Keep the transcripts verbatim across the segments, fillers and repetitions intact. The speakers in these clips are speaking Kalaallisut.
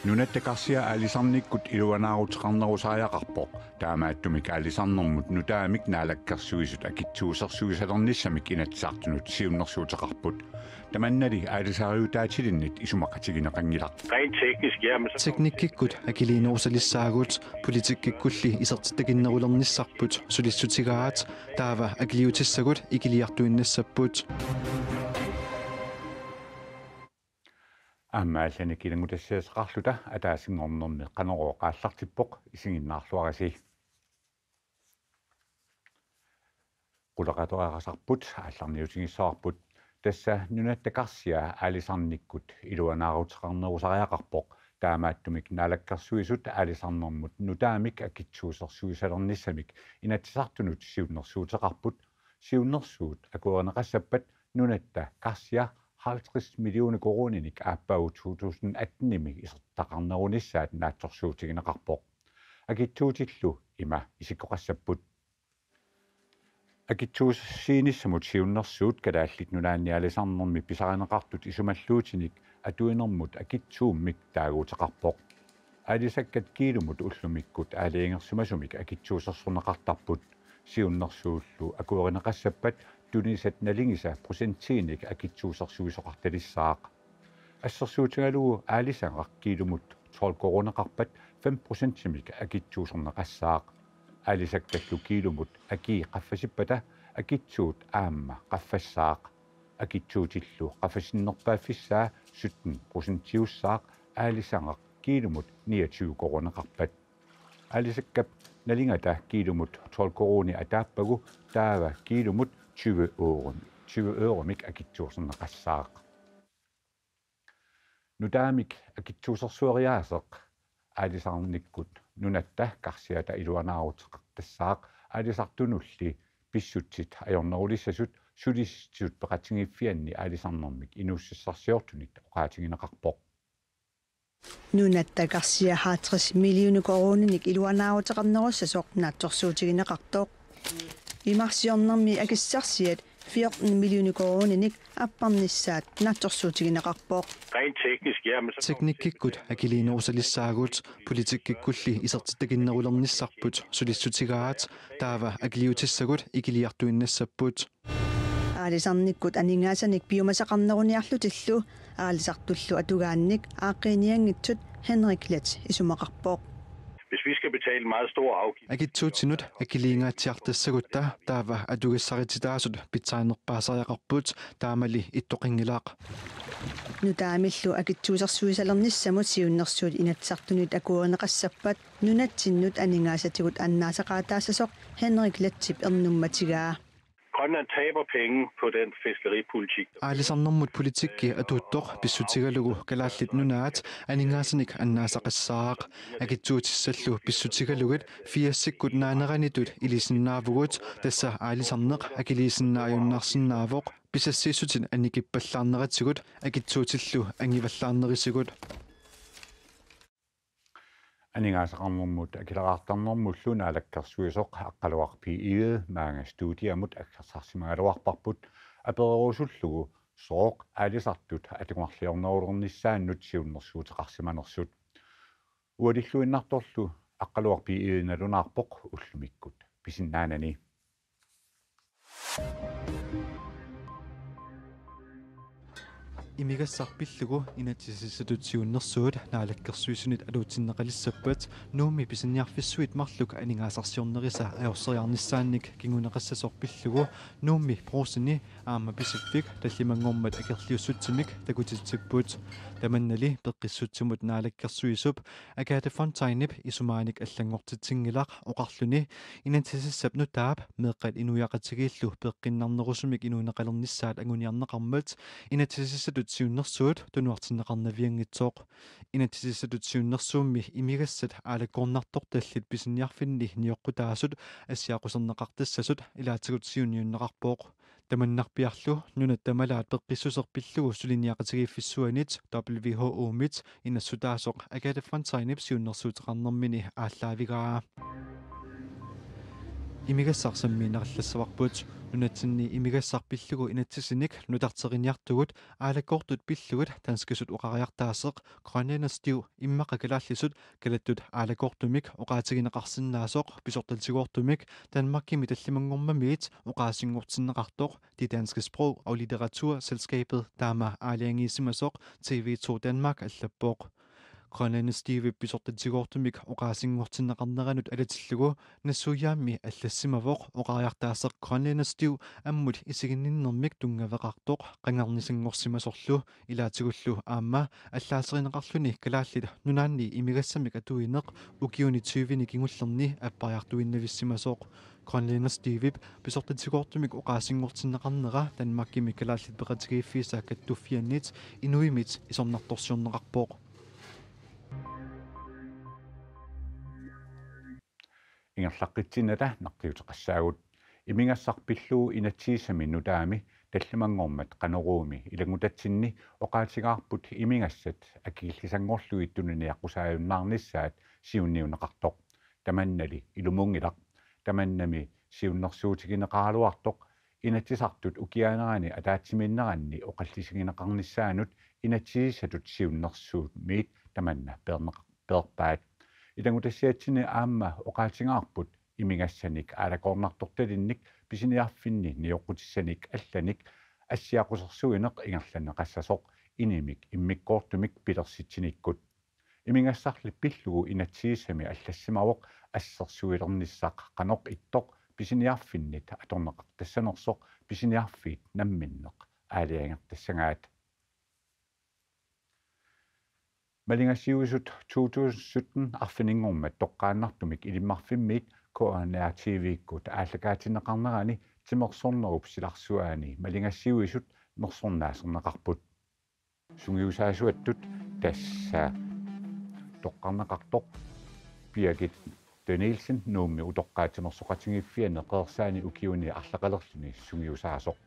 Nunatta karsia aalisarnikkut iluanaaruteqarnerusariaqarpoq. Taamaattumik aalisarnermut nutaamik naalakkersuisut akitsuusersuisalernissamik Inatsisartunut siunnersuuteqarput. Tamannali aalisariutaatilinnit isumaqatigineqanngilaq. Rent teknisk, ja, men så Teknikkikkut akiliinerusalissaagut, politikkikkulli isertitakinnerulernissarput sulissutigaat, taava akiliutissagut ikiliartuinnassapput. Aamma allanik ilanngutassiassaqarluta ataasinngornermi Qanorooq aallartippoq, isiginnaarluarisi. Quleqatoriaqasarput aallarniutigissavarput. Tassa nunatta karsia aalisarnikkut iluanaaruteqarnerusariaqarpoq. Taamaattumik naalakkersuisut aalisarnermut nutaamik akitsuusersuisalernissamik Inatsisartunut siunnersuuteqarput. Siunnersuut akuerineqassappat nunatta karsia halvtreds millioner koruuninik aappaagu to tusind atten-imi isertitaqarnerunissaat naatsorsuutigineqarpoq. Akitsuutillu ima isikkoqassapput. Akitsuussiinissamut siunnersuut Kalaallit Nunaanni aalisarnermi pisarineqartut isumalluutinik atuinermut akitsuummik taaguuteqarpoq. Aalisakkat kiilumut ullumikkut aalajangersimasumik akitsuusersorneqartarput. Siunnersuullu akuerineqassappat tunisat nalingisa procentiinik akitsuusersuisoqartalissaaq. Assersuutigalugu aalisagaq kiilumut tolv koruuneqarpat fem procentimik akitsuuserneqassaaq. Aalisakkallu kiilumut akii qaffasippata akitsuut aamma qaffassaaq. Akitsuutillu qaffasinnerpaaffissaa sytten procentiussaaq aalisagaq kiilumut niogtyve koruuneqarpat. Aalisakkap nalingata kiilumut tolv koruuni ataappagu taava kiilumut tyve øre, tyve øremik akitsuuserneqassaaq. Nutaamik akitsuusersueriaaseq aalisarnikkut nunatta karsiata iluanaaruteqartassaaq. Aalisartunulli pissutsit ajornerulissasut Sulisitsisut Peqatigiiffianni aalisarnermik inuussutissarsiortunit oqaatigineqarpoq. Nunatta karsia halvtreds millioner koruuninik iluanaaruteqarnerussasoq naatsorsuutigineqartoq. Imarsiornermi akissarsiat fjorten millioner koruuninik apparnissaat naatsorsuutigineqarpoq. Rent teknisk, ja, men så Teknikkikkut akiliinerusalissaagut, politikkikkulli isertitakinnerulernissarput sulissutigaat, taava akiliutissagut ikiliartuinnassapput. Aalisarnikkut aningaasanik piumasaqarneruniarlutillu aalisartullu atugaannik aaqqiinianngitsut Henrik Leth isumaqarpoq. Hvis vi skal betale en meget stor afgift. Akitsuutsinut akiliingaatsiartassagutta taava atugassarititaasut pitsaanerpaasariaqarput, taamali ittoqanngilaq. Nutaamillu akitsuusersuisalernissamut siunnersuut Inatsisartunit akuerineqassappat nunatsinnut aningaasatigut annaasaqaataassasoq Henrik Lethip ernummatigaa. Grønland taber penge på den fiskeripolitik. Aalisarnermut politikki atuuttoq pissutigalugu Kalaallit Nunaat aningaasanik annaasaqassaaq. Akitsuutissallu pissutigalugit firsikkut naaneranitut ilisinnaavugut, tassa aalisarneq akiliisinnaajunnaarsinnaavoq, pisassiissutit annikippallaarnerisigut akitsuutillu angivallaarnerisigut. Aningaasaqarnermut akileraartarnermullu naalakkersuisoq Aqqaluaq P. Egede maanga studiamut aggersarsimagaluarparput apererusullugu sooq aalisartut atugarliornerulernissaannut siunnersuuteqarsimanersut. Ualilluinnartorlu Aqqaluaq P. Egede nalunaarpoq ullumikkut pisinnaanani. Imigassaq pillugu inatsisissatut siunnersuut naalakkersuisunit aluutsinneqalissappat Nuummi pisiniarfissuit marluk aningaasarsiornerisa ajorseriarnissaannik kinguneqassasoq pillugu Nuummi Brugseni aamma Pisiffik tallimanngormat akerliussutsimik takutitsipput. Tamannali peqqissutsimut naalakkersuisup Agathe Fontainep isumaanik allanngortitsinngilaq oqarluni inatsisissap nutaap meeqqat inuiaqatigiillu peqqinnarnerusumik inuuneqalernissaat anguniarneqarmat inatsisissatut siunnersuut tunuartinneqarnavianngitsoq. Inatsisissatut siunnersuummi imigassat aalakkornartortallit pisiniarfinni nioqqutaasut assiaqquserneqartassasut ilaatigut siunniunneqarpoq. Tamannarpiarlu nunat tamalaat peqqissuseq pillugu suliniaqatigiiffissuanit W H O-mit inassutaasoq Agathe Fontainep siunnersuuteqarnermini aallaavigaa. Imigassaq sammiinnarallassavarput. Nunatsinni imigassaq pillugu inatsisinik nutarteriniartugut, aalakoortut pillugit danskisut oqariartaaseq Grønlænderstiv immaqa kalaallisut kalattut aalakoortumik oqaatigineqarsinnaasoq pisortatigoortumik Danmarkimi tallimanngormamiit oqaasinngortinneqartoq Det Danske Sprog og Litteraturselskabet taama aalajangiisimasoq T V to Danmark allappoq. Grønlænderstivip pisortatigoortumik oqaasinngortinneqarneranut alatillugu nassuiaammi allassimavoq oqariartaaseq Grønlænderstiv ammut isiginninnermik tunngaveqartoq qangarnisanngorsimasorlu, ilaatigullu aamma allaaserineqarluni Kalaallit Nunaanni imigassamik atuineq ukiuni tyveni kingullerni appariartuinnavissimasoq. Grønlænderstivip pisortatigoortumik oqaasinngortinneqarnera Danmarkimi Kalaallit Peqatigiiffiisa Kattuffiannit inuimit isornartorsiorneqarpoq. Ingerlaqqitsinnata naqqiuteqassaagut. Imigassaq pillugu inatsisissami nutaami tallimanngormat Qanoruumi ilannguttatsinni oqaatigaarput imigassat akikillisanngorlugit tuniniaqqusaajunnaarnissaat siunniunneqartoq. Tamannali ilumuunngilaq. Tamannami siunnersuutigineqaraluartoq Inatsisartut ukiaanerani ataatsimiinneranni oqallisigineqarnissaanut inatsisissatut siunnersuummit tamanna peerneq-, peerpaat. Ilanngutassiatsinni aamma oqaatigaarput imigassanik aalakoornartortalinnik pisiniarfinni nioqqutissanik allanik assiaqqusersuineq ingerlanneqassasoq inimik immikkoortumik pilersitsinikkut. Imigassarli pillugu inatsisissami allassimavoq assersuilernissaq qanoq ittoq pisiniarfinnit atorneqartassanersoq pisiniarfiit namminneq aalajangertassagaat. Maligassiuisut to tusind sytten arfininngormat toqqaannartumik Ilimmarfimmiit K N R T V-kkut aallakaatinneqarnerani timersornerup silarsuaani maligassiuisut nersornaaserneqarput. Sungiusaasuattut tassa toqqarneqartoq Birgitte Nielsen Nuummi utoqqaat timersoqatigiiffiani Qeersaani ukiuni arlaqalerluni sungiusaasoq.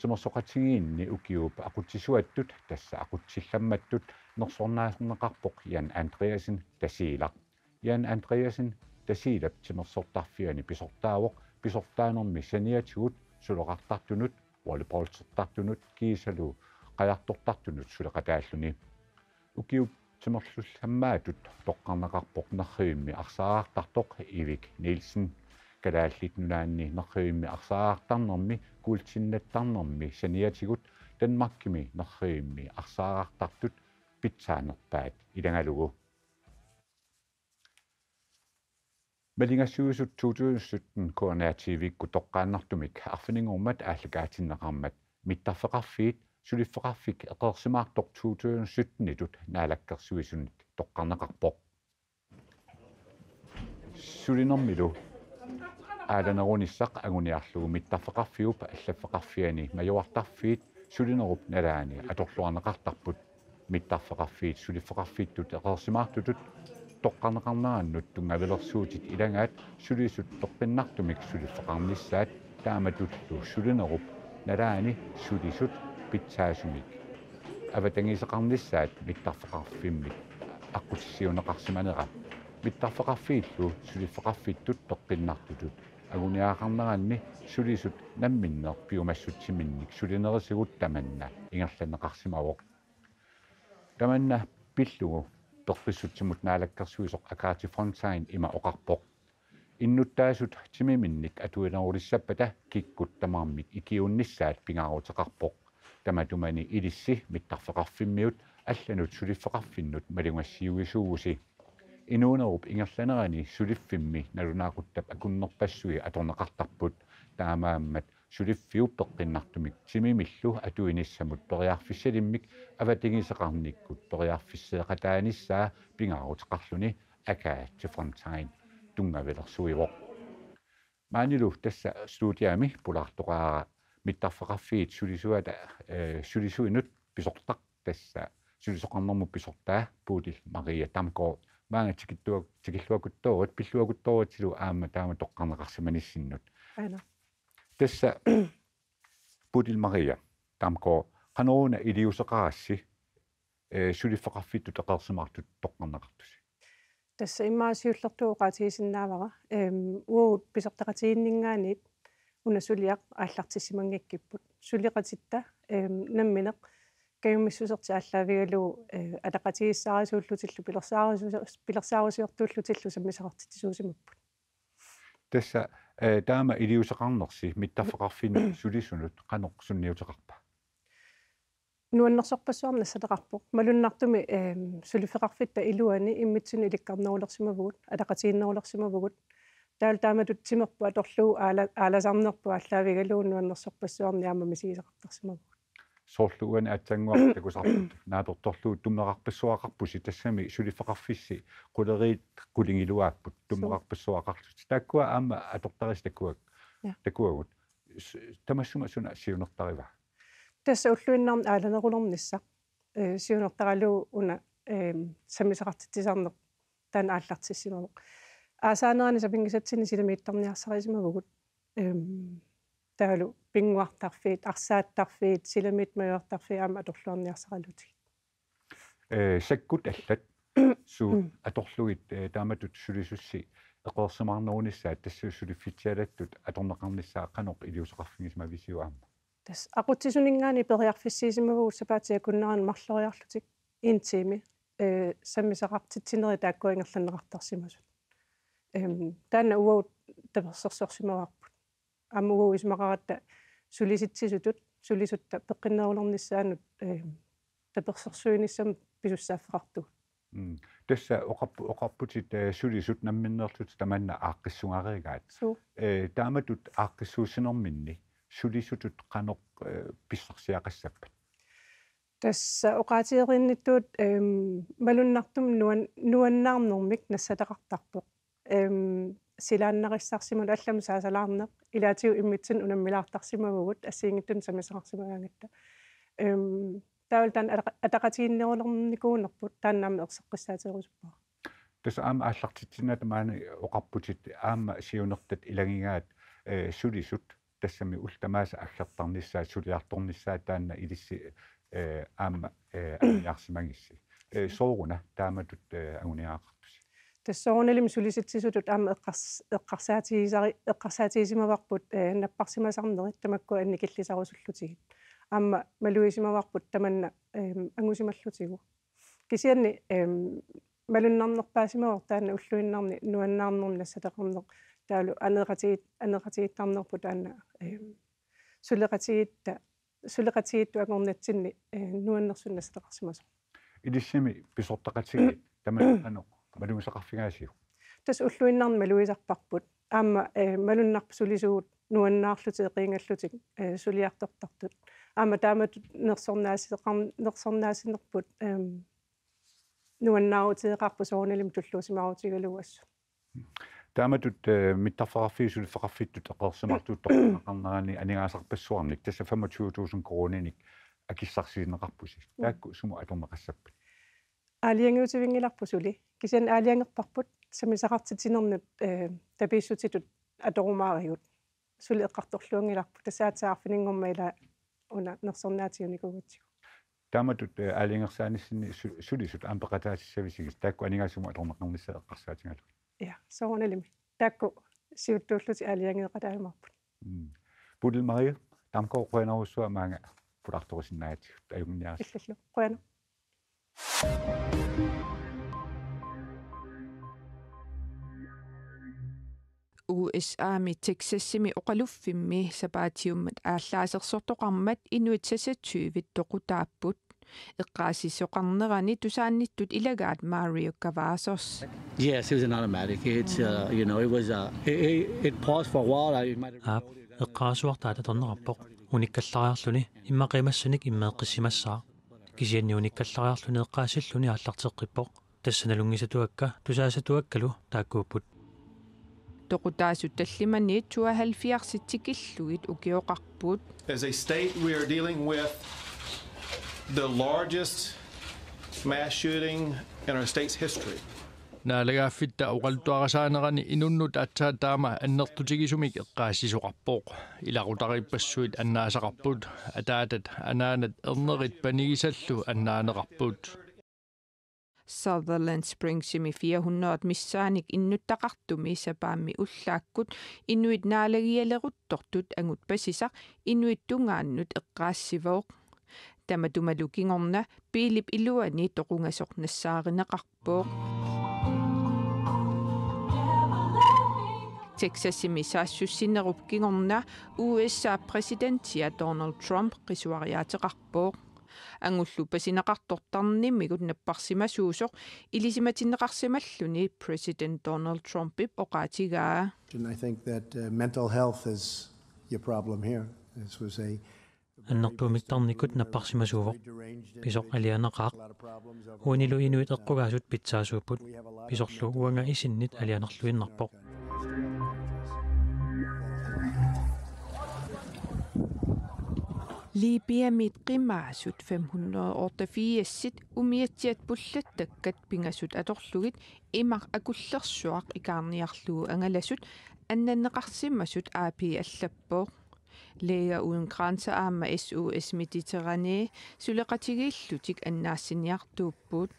Timersoqatigiinni ukiup aqutsisuattut tassa aqutsillammattut nersornaaserneqarpoq Jan Andreasen Tasiilaq. Jan Andreasen Tasiilap timersortarfiani pisortaavoq pisortaanermi saniatigut suleqartartunut, volleyballsertartunut kiisalu qajartortartunut suleqataalluni. Ukiup timersullammaatut toqqarneqarpoq nerrivimmi arsaarartartoq Ivik Nielsen. Kalaallit Nunaanni nerrivimmi arsaarartarnermi kuultinnattarnermi saniatigut Danmarkimi nerrivimmi arsaarartartut pitsaanerpaat ilagalugu. Maligassiuisut to tusind sytten K N R T V-kkut toqqaannartumik arfininngormat aallakaatinneqarmat Mittarfeqarfiit suliffeqarfik eqeersimaartoq to tusind sytten-itut Naalakkersuisunit toqqarneqarpoq. Sulinermilu aalanerunissaq anguniarlugu mittarfeqarfiup allaffeqarfiani majuartarfiit sulinerup nalaani atorluarneqartarput. Mittarfeqarfiit suliffeqarfittut eqeersimaartutut toqqarneqarnerannut tunngavilersuutit ilagaat sulisut toqqinnartumik suliffeqarnissaat taamatullu sulinerup nalaani sulisut pitsaasumik avatangiiseqarnissaat mittarfeqarfimmit aqqutissiuunneqarsimanera. Mittarfeqarfiillu suliffeqarfittut toqqinnartutut anguniagaqarneranni sulisut namminneq piumassutsiminnik sulinerisigut tamanna ingerlanneqarsimavoq. Tamanna pillugu peqqissutsimut naalakkersuisoq Agathe Fontain ima oqarpoq: Innuttaasut timiminnik atuinerulissappata kikkut tamarmik ikiuunnissaat pingaaruteqarpoq. Tamatumani ilissi mittarfeqarfimmiut allanut suliffeqarfinnut malugassiuisuuvusi. Inuunerup ingerlanerani suliffimmi nalunaaquttap akunnerpassui atorneqartarput. Taamaammat suliffiup peqqinnartumik timimillu atuinissamut periarfissalimmik avatangiiseqarnikkut periarfisseeqataanissaa pingaaruteqarluni Agathe Fontain tunngavilersuivoq. Maanilu tassa studiami pulaartoqaara mittarfeqarfiit sulisuata, eh, sulisuinut pisortaq, tassa sulisoqarnermut pisortaa Bodil Marie Damgaard. Maanga tikittua-, tikilluakuttoorit, pilluakuttooritsillu aamma taama toqqarneqarsimanissinnut. Aana. Tassa Bodil Marie Damgaard, qanoruna iliuuseqarassi, eh, suliffeqarfittut eqeersimaartutut toqqarneqartusi? Tassa immaqa siullertut oqaatigisinnaavara, ehm, uagut pisortaqatigiinninngaanniit una suliaq aallartissimanngikkippoq. Suleqatitta, ehm, nammineq kajummissusertik aallaavigalugu, eh, ataqatigiissaarisuullutillu pilersaarusu-, pilersaarusiortuullutillu sammisaqartitsisuusimapput. Tassa, eh, taama iliuuseqarnersi mittarfeqarfinnut sulisunut qanoq sunniuteqarpa? Nuannersorpassuarnik nassataqarpoq. Malunnartumik, ehm, suliffeqarfitta iluani immitsinnut ilikkarnerulersimavugut, ataqatigiinnerulersimavugut. Taavalu taamatut timerput atorlugu aala-, aalasarnerput aallaavigalugu nuannersorpassuarnik aamma misigisaqartarsimavugut. Soorlu uani aatsaannguaq takusarput naapertorlugu tummeqarpassuaqarpusi, tassami suliffeqarfissi quleriit qulingiluaapput. Suu. Tummeqarpassuaqarlusi. Taakkua aamma atortarisi takuak-, Ja. Takuagut. S-, tamassuma suna siunertariva? Tassa ulluinnarni aalanerulernissaq, eh, siunertaralugu una, ehm, sammisaqartitsisarneq taanna aallartissimavoq. Aasaanerani sapinngisatsinni silamiittarniarsarisimavugut. Ehm, taavalu pinnguartarfiit, arsaattarfiit, silamiit majuartarfiit aamma atorluarniarsaralutigit. Eh, sakkut allat suut Mm. atorlugit, eh, taamatut sulisussi eqeersimaarnerunissaat, tassa suliffitsialattut atorneqarnissaa qanoq iliuuseqarfigisimavisiuk aamma? Tassa aqutsisuninngaanniit periarfissiisimavugut sapaatip akunnerani marloriarlutik en time, eh, sammisaqartitsinerit taakkua ingerlanneqartarsimasut. Ehm, taanna uagut tapersersorsimavarput. Aamma uagut isumaqaratta sulisitsisutut, sulisutta peqqinnerulernissaannut, ehm, tapersersuinissamut pisussaaffeqartugut. Mm. Tassa oqarp-, oqarputit, eh, sulisut namminneerlutik tamanna aaqqissugareegaat. Suu. Eh, taamatut aaqqissuussinerminni sulisutut qanoq, eh, pissarsiaqassappat? Tassa oqaatigereernittut, ehm, malunnartumik nuan-, nuannaarnermik nassataqartarpoq. Ehm, silaannarissarsimaneq allamik saasalaarneq, ilaatigut immitsinnut unammilaartarsimavugut assigiinngitsunik sammisaqarsimagaangatta. Ehm, taavalu taanna ataqa-, ataqatigiinnerulernikuunerput taanna aamma erseqqissaateerusuppara. Tassa aamma aallartitsinnaanermini oqarputit aamma siunertat ilagigaat, eh, sulisut tassami ullut tamaasa aggertarnissaat, suliartornissaat taanna ilissi, eh, aamma, eh, anguniarsimagissi. Eh, sooruna taamatut, eh, anguniagaqartusi? Tassa soorunalimi sulisitsisutut aamma eqqars-, eqqarsaatigisari-, eqqarsaatigisimavagut, eh, napparsimasarnerit tamakku annikillisarusullutigit. Aamma malugisimavagut tamanna, ehm, angusimallutigu. Kisianni, ehm, malunnarnerpaasimavoq taanna ulluinnarni nuannaarnermik nassataqarneq, taavalu aneeqatigiit-, aneeqatigiittarnerput taanna, ehm, suleqatigiitta-, suleqatigiittut akornatsinni, eh, nuannersunik nassataqarsimasoq. Ilissimi pisortaqatigiit tamanna qanoq malugisaqarfigaasiuk? Tassa ulluinnarni malugisarparput. Aamma, eh, malunnarpoq sulisugut nuannaarlutik eqiingallutik, eh, suliartortartut. Aamma taamatut nersornaaseqar-, nersornaasinerput, ehm, nuannaarutigeqaarpoq soorunalimi tulluusimaarutigalugu assut. Taamatut, eh, mittarfeqarfiit suliffeqarfittut eqeersimaartutut toqqaannaqarnerani aningaasarpassuarnik, tassa femogtyve tusind koruuninik akissarsiorneqarpusi. Mm. Taakku sumut atorneqassappat? Aalajangiutivinngilarput suli. Kisianni aalajangerparput sammisaqartitsinernut, eh, tapiissutitut atorumaarigut. Suli eqqartorluanngilarput. Tassa aatsaat arfininngormat ila una nersornaatigunikuugatsigu. Taamatut, eh, aalajangersaanissinni su-, sulisut aamma peqataatissavisigut, taakku aningaasat sumut atorneqarnissaat eqqarsaatigalugit? Ja, soorunalimi. Taakku siuttuullutik aalajangeeqataajumaarput. Mm. Bodil Marie Damgaard, qujanarsuaq maanga pulaartorisinnaagatsigit, ajunngilaq. Illillu. Qujanaq. U S A-mi Texasimi oqaluffimmi sapaatiummat aallaasersortoqarmat inuit seksogtyve toqutaapput. Eqqaasisoqarnerani tusaannittut ilagaat Mario Cavazos. Yes, it was an automatic. It's, uh, you know, it was, uh, it, it, it paused for a while. I might have Aap, eqqaasuartaat atorneqarpoq. Unikkallariarluni immaqa imassanik immeeqqissimassaaq. Kisianni unikkallariarluni eqqaasilluni aallarteqqippoq. Tassa nalunngisatuakka, tusaasatuakkalu taakkuupput. Toqutaasut tallimanik tooghalvfjerdsit tikillugit ukioqarput. As a state, we are dealing with the largest mass shooting in our state's history. Naalagaaffitta oqaluttuarisaanerani inunnut aatsaat taama annertutigisumik eqqaasisoqarpoq. Ilaqutariippassuit annaasaqarput. Ataatat, anaanat, ernerit panigisallu annaaneqarput. Sutherland Springsimi fire hundrede missaanik innuttaqartumi sapaammi ullaakkut inuit naalagialeruttortut angut pasisaq inuit tungaannut eqqaassivoq. Tamatumalu kingorna biilip iluani toqungasoq nassaarineqarpoq. Texasimi saassussinerup kingorna U S A præsidentia Donald Trump qisuariaateqarpoq. Angullu pasineqartoq tarnimigut napparsimasuusoq ilisimatinneqarsimalluni præsident Donald Trumpip oqaatigaa. And I think that uh, mental health is your problem here. This was a Annertuumik tarnikkut napparsimasuuvoq. Pisoq alianaqaaq. Uanilu inuit eqqugaasut pitsaasuupput. Pisorlu uanga isinnit alianarluinnarpoq. Libyamiit qimaasut fem hundrede otteogfirsit umiatsiat pullattakkat pingasut atorlugit imaq akullersuaq ikaarniarlugu angalasut annanneqarsimasut A P allappoq. Læger uden grænser aamma S O S Mediterranée suleqatigiillutik annaassiniartuupput.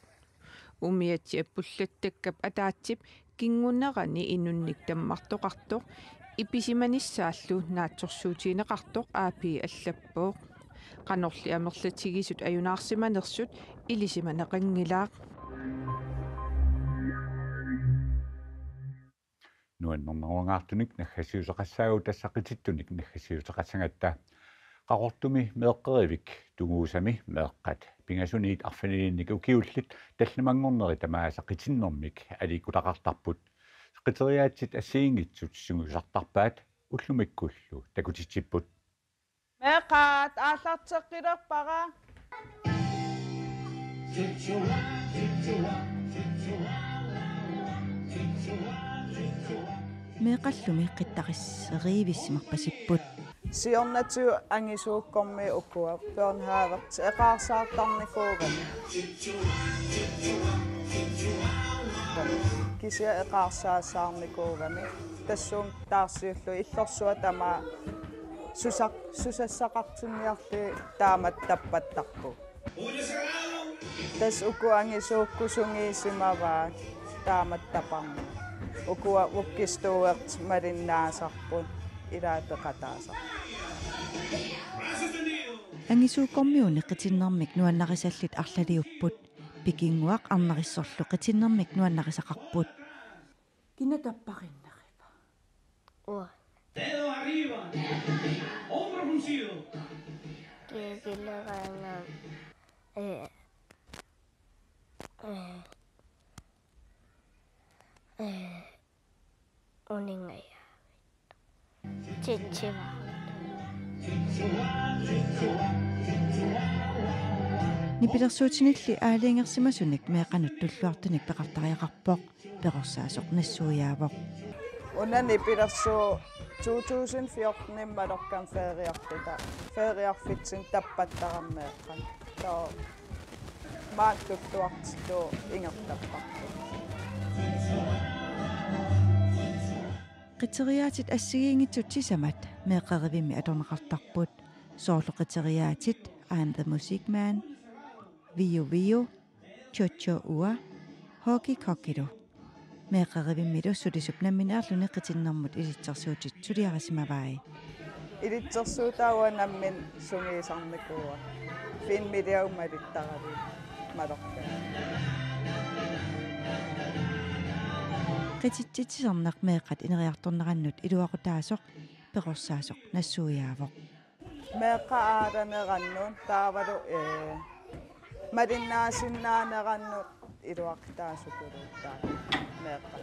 Umiatsiat pullattakkap ataatsip kingunerani inunnik tammartoqartoq ipisimanissaallu naatsorsuutigineqartoq A P allappoq. Qanorli amerlatigisut ajunaarsimanersut ilisimaneqanngilaq. Nuannerneruangaartunik naggasiuteqassaagut tassa qitittunik naggasiuteqassagatta. Qaqortumi meeqqerivik tunguusami meeqqat pingasuniit arfinilinnik ukiullit tallimanngornerit tamaasa qitinnermik aliikkutaqartarput. Qiteriaatsit assigiinngitsut sungiusartarpaat ullumikkullu takutitsipput. Meeqqat aallarteqqilerpara. Meeqqallumi qittarissereerivissimarpasipput. Siornatigut angisuukkormiut ukua børnehavertik eqaarsaartarnikuugamik. Kisianni eqaarsaassaarnikuugamik. Tassuuna taarsiullu illorsuaq tamaat susaq-, susassaqartinniarlugit taamatut tappattarpugut. Tassa uku angisuukkut sungiusimavaat taamatut taparmata. Ukua vuggestuertik malinnaasarput ilaa peqataasarput. Angisuukkormiuni qitinnermik nuannarisallit arlaliupput. Pikinnguaq arnarissorlu qitinnermik nuannarisaqarput. Kina tapparinneriva? Uanga. Dedo arriba. Hombro fruncido. Kiakileraanga. Eh. Eh. Eh. Uningajaavit. Titsivaartut. Nipilersuutinilli aalajangersimasunik meeqqanut tulluartunik peqartariaqarpoq, perorsaasoq nassuiaavoq. Una nipilersuut to tusind fjorten Mallorcami feriarfita. Feriarfitsinni tappattarammeeqqan. Too maani tulluartitut ingerlapparput. Qiteriaatsit assigiinngitsut sisamat meeqqerivimmi atorneqartarput. Soorlu qiteriaatsit I'm the Music Man, Viu Viu, Cho Cho Ua, Hoki Kokilu. Meeqqerivimmilu sulisup nammineerluni qitinnermut ilitsersuutit suliarisimavai. Ilitsersuutaa uanga nammineq sungiusarnikuuara. Filmiliagut malittaravit Mallorcami. Qititsitsisarneq meeqqat ineriartornerannut iluaqutaasoq, perorsaasoq nassuiaavoq. Meeqqat aalanerannut taavalu, eh, malinnaasinnaanerannut iluaqutaasutulluunniit meeqqat.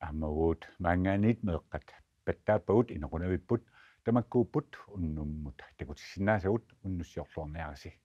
Aamma uagut maanngaanniit meeqqat pattaappagut inoqunavipput, tamakkuupput unnummut takutissinnaasagut, unnussiorluarniarisi.